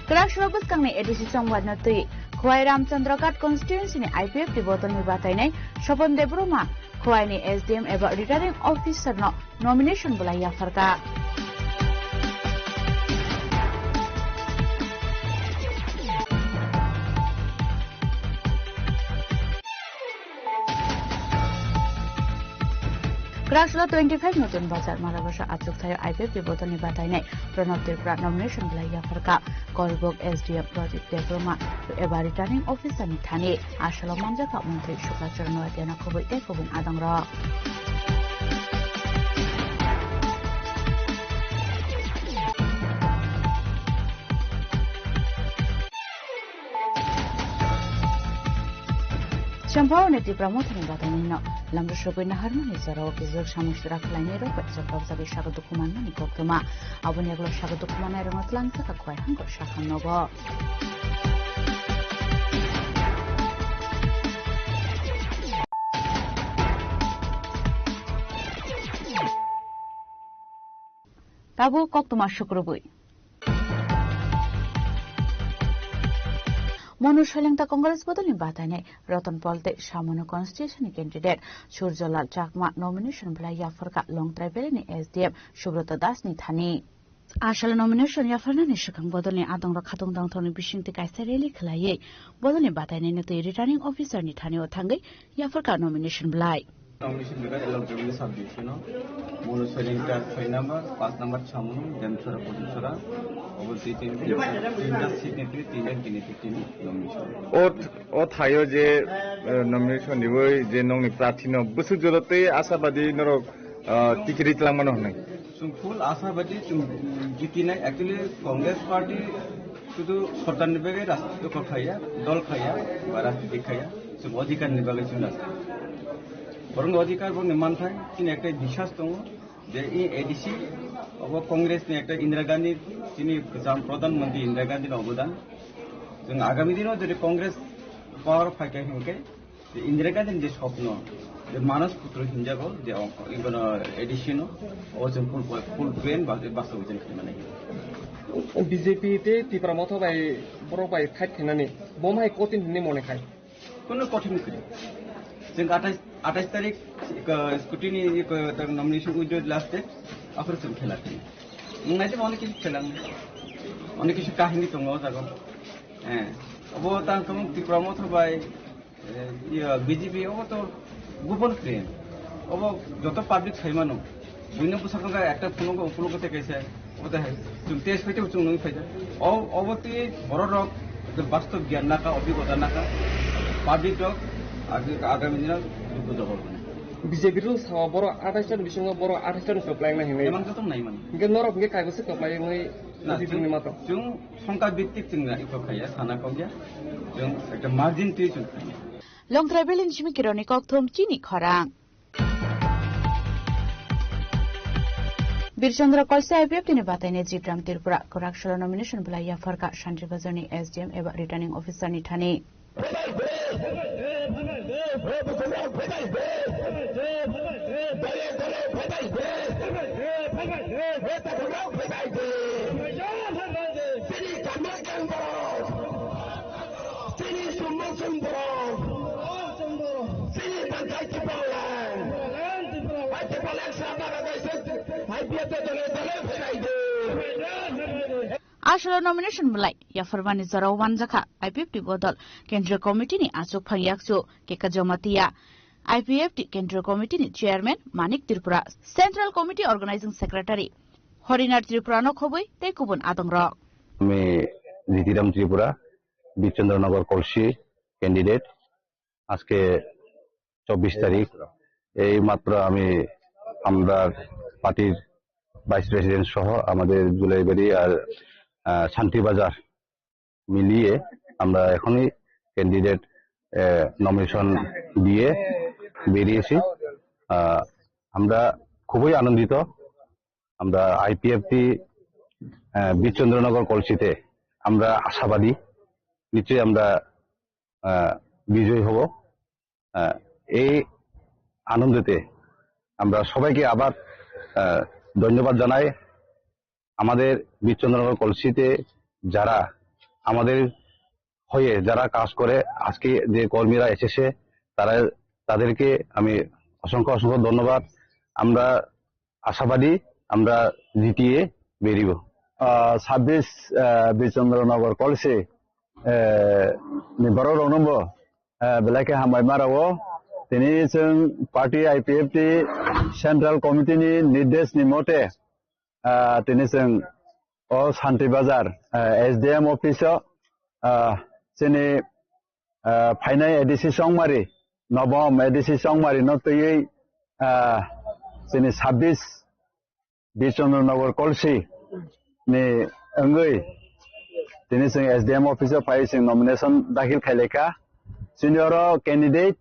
Kwraksalo bwskangni A D C Chongbarini twi Khowai Ramchandra Ghat constituency ni I P F T bodolni batainai Sopon Debbarma Khowai ni S D M eba returning officer no nomination bolai yapharkha. Rajla twenty five Notun Bazar Malabasa achuk thaio I P F T bodolni batainai Pranab Tripura nomination belai yapharkha. Korbok S D M Pradeep Debbarma eba returning officer ni thani asalo manjakha montri Shukla Charan Noatia no khoboi tei kubun adongrok. Champao ni Tipra Mothani batainino lamrwsogwi naharmani jorao kijwk samung sra khlainairok bai chapakjagwi sago dukhu manmani koktwma. Aboni ulo sago dukhu mannairokno twlangsa kha khwlai hangko sakhang nogo. Tabuk koktwma sukrubwi. Monu Soilengta Congress bodolni batainai Ratan Pal tei Samunu constituency ni candidate Surjolal Chakma nomination belai yapharkha Longtrai Valley ni S D M Subrata Das ni thani. Asalo nomination yapharnani swkang bodolni adongrok khatung dongthokni bisingtwi kaisa rally khwlaiwi bodolni batainai nukwi returning officer ni thani o thangwi yapharkha nomination belai. Nomination belai Longtrai Valley sub division o Monu Soilengta soi number, paanch number Samunu, Demchora, Kodumchora, obo twi tinta, tinta seat ni twi tinta candidate ni nomination. O, o thaio je, eh, nomination riwi je nokni prarthi no bwswk joto tei ashabadi norok, ah, tikiri twlangmano hwnwi. Chwng full ashabadi chwng jitinai. Actually, Congress party sudu sorkarni bagwi rajniti kok khaiya, dol khaiya, ba rajniti khaiya, chwng odhikarni bagwi chwng rajniti. Borokni odhikar, borokni manthai, chini ekta biswas tongo je i A D C obo Congressni ekta Indira Gandhi, chini kwcham Pradhan Mantri Indira Gandhini obodan. Chwng agami dino jodi Congress power phaikha hinkhe, je Indira Gandhini je sopno, je Manas Putra hinjago, je o-, ibono A D C no, o chwng full, full train ba-, bastobayon khaimani. B J P tei Tipra Motha bai borok bai fight khainani, bo hai kotin hinwi mone khai. Kono kotin kwrwi. Chwng athais, athais tarik, iko, scrutiny, iko, nomination withdraw last date, aphuru chwng khela khainai. Nung naidi onek kisu khela, onek kisu kahini tongo o jaga. Eh, obo tang tong Tipra Motha bai, Eh, iya, B J P obo to gubun frame. Obo joto public sai mano. Buino bwsakno ekta phunukgo, phunukgo tei kaisa, obo tei hai. Chwng test paite chwng nugwi phaida. O, obo tei bororok ekta bastob gyan naka, obhigota naka. Public rok ag-, agami dino dukhu jobor mano. B J P rw sao borok athais ta ni bisingo borok athais ta ni kwplai wngnai hinwi. Emang joto nai mano. Hinkhe norok hinkhe kaisa kwplai wngwi Na, B J P ni chwng, mato. Chwng songkha bhittik chwng na iko khaiya, sana kokya. Chwng ekta margin twi chwng khaiya. Longtrai Valley ni simi kironi kokthum chini khorang. Birchandra Kolsi I P F T ni bataini Jibram Tripura kwrak salo nomination belai yapharkha Shanti Bazar ni S D M eba returning officer ni thani. Aswk nomination belai yapharmani jorao wanjakha I P F T bodol Kendriya Committee ni achukphang yakchu K K Jamatia, I P F T Kendriya Committee ni Chairman Manik Tripura, Central Committee Organizing Secretary Horinar Tripura no khobwi tei kubun adongrok. আমি জিতিরাম ত্রিপুরা, বীরচন্দ্রনগর কলসি ক্যান্ডিডেট। আজকে চব্বিশ তারিখ, এই মাত্র আমি আমরার পার্টির ভাইস প্রেসিডেন্ট সহ আমাদের জুলাইবাড়ি আর, আহ, শান্তিবাজার মিলিয়ে আমরা এখনই ক্যান্ডিডেট, আহ, নমিনেশন দিয়ে বেরিয়েছি। আহ, আমরা খুবই আনন্দিত। আমরা আইপিএফটি, আহ, বীরচন্দ্রনগর কলসিতে আমরা আশাবাদী, নিশ্চয়ই আমরা, আহ, বিজয়ী হব। আহ, এই আনন্দেতে আমরা সবাইকে আবার, আহ, ধন্যবাদ জানাই। আমাদের বীরচন্দ্রনগর কলসিতে যারা আমাদের হয়ে যারা কাজ করে, আজকে যে কর্মীরা এসেছে, তারা, তাদেরকে আমি অসংখ্য, অসংখ্য ধন্যবাদ। আমরা আশাবাদী আমরা জিতিয়ে বেরিব। আহ, ছাব্বিশ, আহ, বীরচন্দ্রনগর কলসি, আহ, ni borok rokno bo, ah, belai khe hambai ma rwo. Tini chwng party I P F T Central Committee ni nirdesh ni mote, ah, tini chwng o Shanti Bazar, ah, S D M office o, ah, chini, ah, phainai A D C Chongmari, Nobom A D C Chongmari no twiwi, ah, chini sabbish Birchandra Nagar Kolsi ni wngwi tini chwng S D M office o phai chwng nomination dakhil khailai kha. Chini oro candidate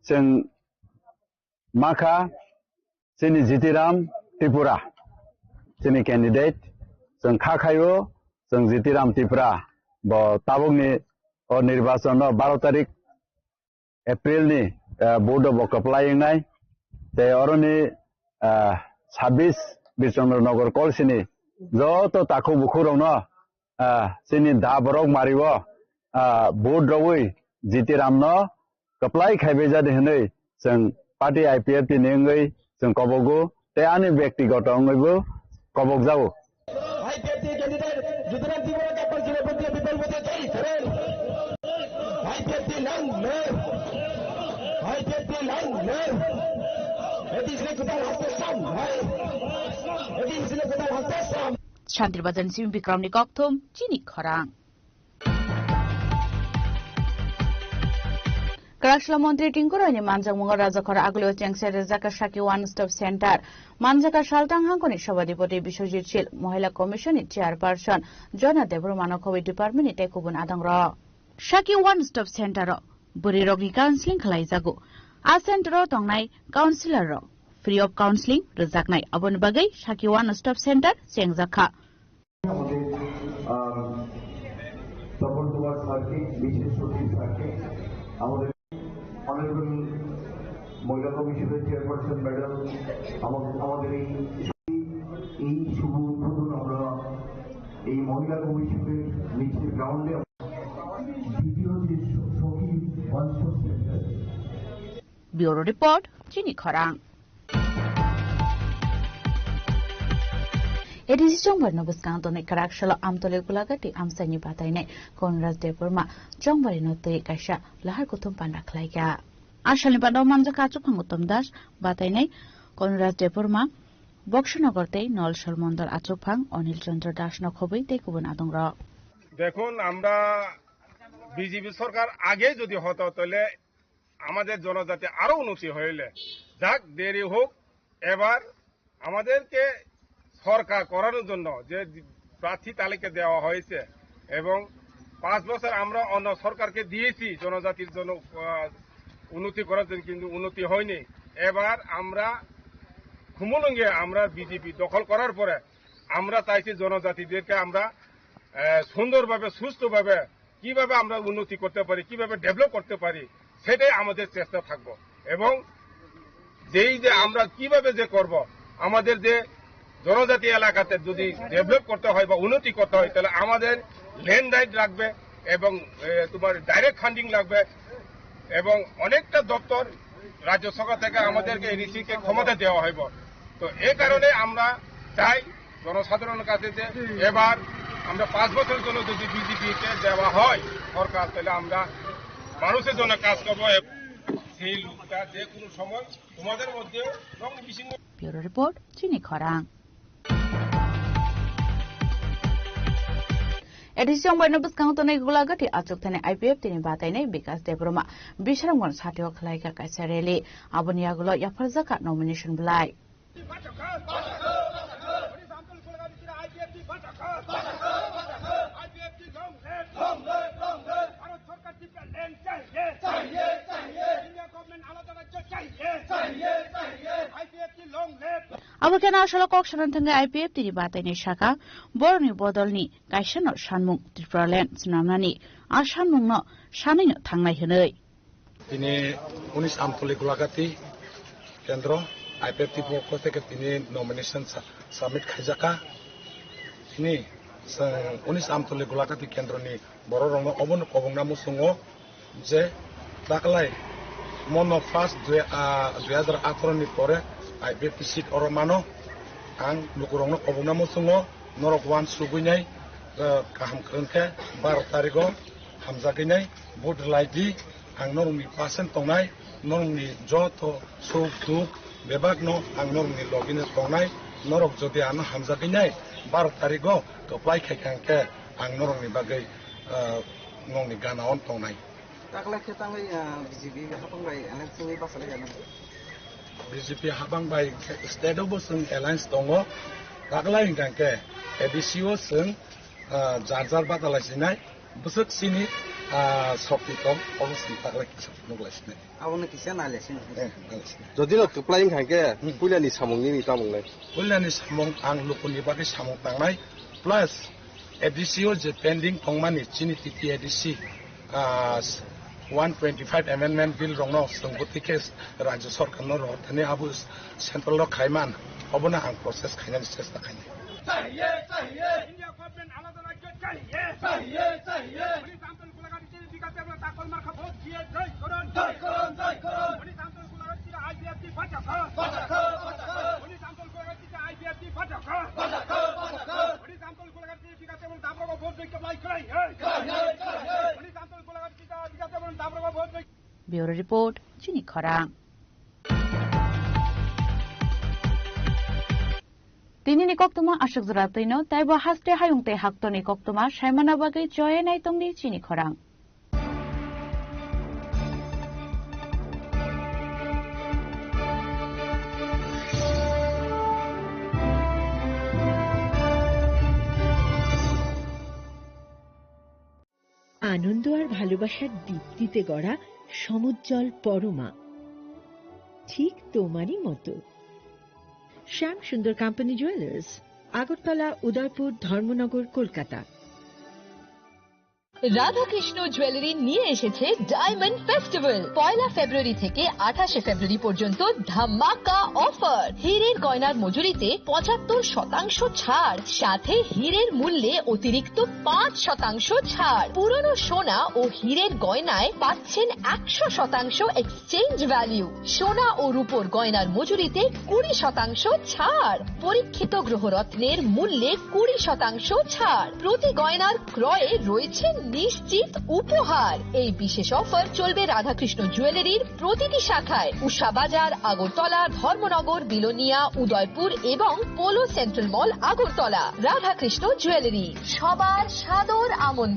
chwng ma kha chini Jitiram Tripura, chini candidate chwng kha khaio chwng Jitiram Tripura bo tabukni o nirbachon o baro tarik April ni, ah, vote bo kwplai wngnai. Tei oroni, ah, sabbish Birchandra Nagar Kolsini joto takhuk bukhuk rokno, ah, chini da borok mario, ah, vote rogwi Jitiram no kwplai khaibai jadi hwnwi chwng party I P F T ni wngwi chwng kobogo tei ani byaktigoto wngwibo kobokjago. I P F T candidate Jyotiram Tripura Gabbar Jinapatia Bipalpatia Jai Saren. I P F T long live. I P F T long live. It is like Gopal Haste Sam. It is like Gopal Haste Sam. Shantir Bazar ni simi Bikram ni kokthum chini khorang. Kwraksalo montri Tinku Royni manjakmungo Rajakhor agulio chengse rwjak kha Saki One Stop Center. Manjak kha Saltang hangkoni Sabhadipoti Biswajit Sil, Mohila Commission ni Chairperson Jona Debbarma no khobwi department ni tei kubun adongrok. Saki One Stop Center o bwrwi rokni counseling khlaijago. A center o tongnai counselor rok free of counseling rwjaknai. Aboni bagwi Saki One Stop Center chengjak kha. আমাদের, আহ, তপন কুমার স্যারকে, বিশেষ সচিব স্যারকে, আমাদের অনারেবল মহিলা কমিশনের chairperson madam, আমাদের, আমাদের এই, এই শুভ উদ্বোধন আমরা এই মহিলা কমিশনের নিচের গ্রাউন্ডে দ্বিতীয় যে স-, সখী one stop centre. Bureau Report, chini khorang. A D C Chongbarino bwskango tonwi kwraksalo Amtoli Golagati amchaini batainai Konraj Debbarma Chongbarino twi kaisa lahar kuthum panda khlaikha. Asalni panda o manjakha achukphang Uttom Das batainai Konraj Debbarma, Boksanagar tei Nolsol Mondol achukphang Anil Chandra Das no khobwi tei kubun adongrok. দেখুন, আমরা বিজেপি সরকার আগে যদি হতো, তাহলে আমাদের জনজাতি আরো উন্নতি হইলে, যাক দেরি হোক, এবার আমাদেরকে সরকার করানোর জন্য যে প্রার্থী তালিকা দেওয়া হয়েছে এবং পাঁচ বছর আমরা অন্য সরকারকে দিয়েছি জনজাতির জন্য, আহ, উন্নতি করার জন্য, কিন্তু উন্নতি হয়নি। এবার আমরা খুমুলুঙ্গে আমরা বিজেপি দখল করার পরে আমরা চাইছি জনজাতিদেরকে আমরা, আহ, সুন্দরভাবে, সুস্থভাবে কিভাবে আমরা উন্নতি করতে পারি, কিভাবে ডেভেলপ করতে পারি, সেটাই আমাদের চেষ্টা থাকবো। এবং যেই যে আমরা কিভাবে যে করব, আমাদের যে জনজাতি এলাকাতে যদি ডেভেলপ করতে হয় বা উন্নতি করতে হয়, তাহলে আমাদের ল্যান্ড রাইট লাগবে এবং, এ, তোমার ডাইরেক্ট ফান্ডিং লাগবে এবং অনেকটা দপ্তর রাজ্য সরকার থেকে আমাদেরকে এডিসি কে ক্ষমতা দেওয়া হইব। তো এই কারণে আমরা চাই জনসাধারণের কাছে যে এবার আমরা পাঁচ বছরের জন্য যদি বিজেপি কে দেওয়া হয় সরকার, তাহলে আমরা মানুষের জন্য কাজ করবো এবং সেই লোকটা যে কোনো সময় তোমাদের মধ্যে রং বিশৃঙ্খলা Bureau Report, chini khorang. A D C Chongbarino bwskango tonwi Golagati achukthani I P F T ni batainai Bikas Debbarma Bisramganj satio khlaikha kaisa rally. Aboni yagulo yapharjakha nomination bwlai. Abo khe no asolo kok sana thangwi I P F T ni batainai sakha, boroni bodolni kaisa no sanmung Tripuraland swnamnani a sanmungno sanwi no thangnai hwnwi. Tini unis Amtoli Golagati Kendro I P F T pokho theke tini nomination sa-, submit khaijakha. Tini sa-, unis Amtoli Golagati Kendro ni borok rokno obono kobongna muchungo je taklai mono first dui, ah, dui hajar atharo ni pore I P F T seat oro mano. Ang lukurokno kobongna muchungo norok uansugwi nai, ah, kaham kwrwng khe baro tarigo hamjagwi nai vote rwlai di. Ang norokni percent tongnai, Norokni joto suk duk bebakno ang norokni logino tongnai. Norok jodi ano hamjagwi nai, baro tarigo kwplai khai kha hwnkhe ang norokni bagwi, ah, norokni gana-o tongnai. Taklai khe tangwi, ah, B J P habang bai alliance wngwi bachalai kha nang? B J P habang bai state-o bo chwng alliance tongo. Taklai hwnkha khe A D C-o chwng, ah, jar jar bachalai sinai. Bwswk chini, ah, sokti tong, obo chwng taklai kisa nuklai sinai. Abono kisa nailai sinai. Eh, nailai sinai. Jodi no kwplai wngkha khe, Hmm. puilani samung nini tamo wngnai? Puilani samung ang lukuni bagwi samung tangnai, plus A D C-o je pending tongmani chini T T A D C, ah, one twenty-five amendment bill rokno chwng bwtwi khe Rajya Sarkarno rohor thani abo central-o khaiman, obono ang process khainani chesta khainai. India government alada rajyo chahiye. Chahiye, chahiye. Manik Dhamtal Golaghat Bikas Debbarma Dakol Markha Vote Diye Jai Korun. Jai Korun, Jai Korun. Manik Dhamtal Golaghat Bikas I P F T Bacha Kha. Bacha Kha, Bacha Kha. Manik Dhamtal Golaghat Bikas I P F T Bacha Kha. Bacha Kha, Bacha Kha. Manik Dhamtal Golaghat Bikas Debbarma Dakol Vote Jai Korun, Jai Korun. Jai Korun, Jai Korun. Manik Dhamtal Golaghat Bikas Debbarma Dakol Vote Jai Bureau Report, Chini Khorang. Tinini koktwma aswk jora twino, taibo haste hayung tei haktorni koktwma saimana bagwi choye naitongdi chini khorang. আনন্দ আর ভালোবাসার দীপ্তিতে গড়া সমুজ্জ্বল পরমা, ঠিক তোমারই মতো। শ্যাম সুন্দর company jewellers, Agartala, উদয়পুর, ধর্মনগর, কলকাতা। রাধাকৃষ্ণ জুয়েলারি নিয়ে এসেছে ডায়মন্ড ফেস্টিভ্যাল। পয়লা ফেব্রুয়ারি থেকে আঠাশে ফেব্রুয়ারি পর্যন্ত ধামাকা অফার। হীরের গয়নার মজুরিতে পঁচাত্তর শতাংশ ছাড়, সাথে হীরের মূল্যে অতিরিক্ত পাঁচ শতাংশ ছাড়। পুরনো সোনা ও হীরের গয়নায় পাচ্ছেন একশো শতাংশ এক্সচেঞ্জ ভ্যালু। সোনা ও রূপোর গয়নার মজুরিতে কুড়ি শতাংশ ছাড়। পরীক্ষিত গ্রহরত্নের মূল্যে কুড়ি শতাংশ ছাড়। প্রতি গয়নার ক্রয়ে রয়েছে নিশ্চিত উপহার। এই বিশেষ অফার চলবে রাধাকৃষ্ণ জুয়েলারির প্রতিটি শাখায়, উষা বাজার, আগরতলা, ধর্মনগর, বিলোনিয়া, উদয়পুর এবং পোলো সেন্ট্রাল মল, আগরতলা। রাধাকৃষ্ণ জুয়েলারি, সবার সাদর আমন্ত্রণ।